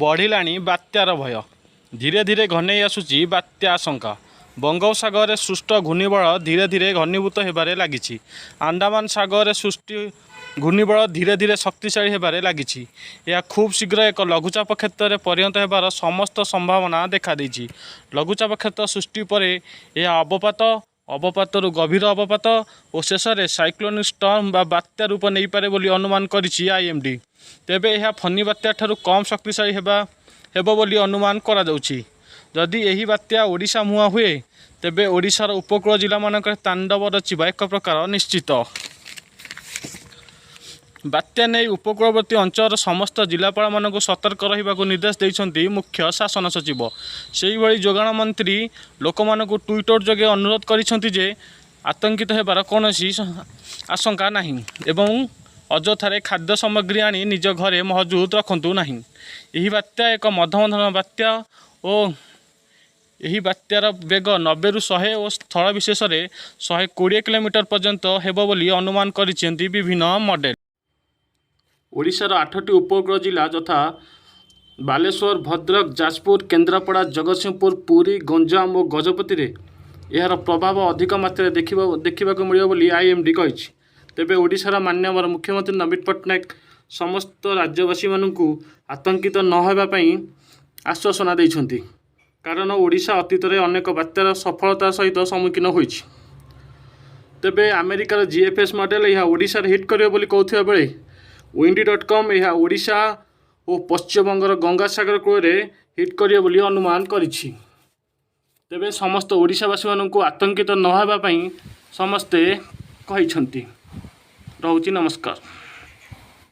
ବଢ଼ିଲାଣି ବାତ୍ୟାର ଭୟ। ଧୀରେ ଧୀରେ ଘନେଇ ଆସୁଛି ବାତ୍ୟା ଆଶଙ୍କା। ବଙ୍ଗୋପସାଗରରେ ସୃଷ୍ଟ ଘୂର୍ଣ୍ଣିବଳୟ ଧୀରେ ଧୀରେ ଘନୀଭୂତ ହେବାରେ ଲାଗିଛି। ଆଣ୍ଡାମାନ ସାଗରରେ ସୃଷ୍ଟି ଘୂର୍ଣ୍ଣିବଳୟ ଧୀରେ ଧୀରେ ଶକ୍ତିଶାଳୀ ହେବାରେ ଲାଗିଛି। ଏହା ଖୁବ୍ ଶୀଘ୍ର ଏକ ଲଘୁଚାପ କ୍ଷେତ୍ରରେ ପରିଣତ ହେବାର ସମସ୍ତ ସମ୍ଭାବନା ଦେଖାଦେଇଛି। ଲଘୁଚାପ କ୍ଷେତ୍ର ସୃଷ୍ଟି ପରେ ଏହା ଅବପାତ, ଅବପାତରୁ ଗଭୀର ଅବପାତ ଓ ଶେଷରେ ସାଇକ୍ଲୋନିକ୍ ଷ୍ଟର୍ମ ବା ବାତ୍ୟା ରୂପ ନେଇପାରେ ବୋଲି ଅନୁମାନ କରିଛି ଆଇଏମଡି। ତେବେ ଏହା ଫନି ବାତ୍ୟାଠାରୁ କମ୍ ଶକ୍ତିଶାଳୀ ହେବ ବୋଲି ଅନୁମାନ କରାଯାଉଛି। ଯଦି ଏହି ବାତ୍ୟା ଓଡ଼ିଶା ମୁହାଁ ହୁଏ, ତେବେ ଓଡ଼ିଶାର ଉପକୂଳ ଜିଲ୍ଲାମାନଙ୍କରେ ତାଣ୍ଡବ ରଚିବା ଏକ ପ୍ରକାର ନିଶ୍ଚିତ। ବାତ୍ୟା ନେଇ ଉପକୂଳବର୍ତ୍ତୀ ଅଞ୍ଚଳର ସମସ୍ତ ଜିଲ୍ଲାପାଳମାନଙ୍କୁ ସତର୍କ ରହିବାକୁ ନିର୍ଦ୍ଦେଶ ଦେଇଛନ୍ତି ମୁଖ୍ୟ ଶାସନ ସଚିବ। ସେହିଭଳି ଯୋଗାଣ ମନ୍ତ୍ରୀ ଲୋକମାନଙ୍କୁ ଟ୍ୱିଟର ଯୋଗେ ଅନୁରୋଧ କରିଛନ୍ତି ଯେ ଆତଙ୍କିତ ହେବାର କୌଣସି ଆଶଙ୍କା ନାହିଁ ଏବଂ ଅଯଥାରେ ଖାଦ୍ୟ ସାମଗ୍ରୀ ଆଣି ନିଜ ଘରେ ମହଜୁଦ ରଖନ୍ତୁ ନାହିଁ। ଏହି ବାତ୍ୟା ଏକ ମଧ୍ୟମ ଧରଣର ବାତ୍ୟା ଓ ଏହି ବାତ୍ୟାର ବେଗ 90ରୁ 100 ଓ ସ୍ଥଳ ବିଶେଷରେ 120 କିଲୋମିଟର ପର୍ଯ୍ୟନ୍ତ ହେବ ବୋଲି ଅନୁମାନ କରିଛନ୍ତି ବିଭିନ୍ନ ମଡେଲ। ଓଡ଼ିଶାର ଆଠଟି ଉପକୂଳ ଜିଲ୍ଲା ଯଥା ବାଲେଶ୍ୱର, ଭଦ୍ରକ, ଯାଜପୁର, କେନ୍ଦ୍ରାପଡ଼ା, ଜଗତସିଂହପୁର, ପୁରୀ, ଗଞ୍ଜାମ ଓ ଗଜପତିରେ ଏହାର ପ୍ରଭାବ ଅଧିକ ମାତ୍ରାରେ ଦେଖିବାକୁ ମିଳିବ ବୋଲି ଆଇଏମଡି କହିଛି। ତେବେ ଓଡ଼ିଶାର ମାନ୍ୟବର ମୁଖ୍ୟମନ୍ତ୍ରୀ ନବୀନ ପଟ୍ଟନାୟକ ସମସ୍ତ ରାଜ୍ୟବାସୀମାନଙ୍କୁ ଆତଙ୍କିତ ନ ହେବା ପାଇଁ ଆଶ୍ୱାସନା ଦେଇଛନ୍ତି, କାରଣ ଓଡ଼ିଶା ଅତୀତରେ ଅନେକ ବାତ୍ୟାର ସଫଳତା ସହିତ ସମ୍ମୁଖୀନ ହୋଇଛି। ତେବେ ଆମେରିକାର ଜିଏଫ୍ଏସ୍ ମଡେଲ ଏହା ଓଡ଼ିଶାରେ ହିଟ୍ କରିବ ବୋଲି କହୁଥିବା ବେଳେ ୱିଣ୍ଡି.କମ୍ ଏହା ଓଡ଼ିଶା ଓ ପଶ୍ଚିମବଙ୍ଗର ଗଙ୍ଗାସାଗର କୂଳରେ ହିଟ୍ କରିବ ବୋଲି ଅନୁମାନ କରିଛି। ତେବେ ସମସ୍ତ ଓଡ଼ିଶାବାସୀମାନଙ୍କୁ ଆତଙ୍କିତ ନ ହେବା ପାଇଁ ସମସ୍ତେ କହିଛନ୍ତି। ରହୁଛି, ନମସ୍କାର।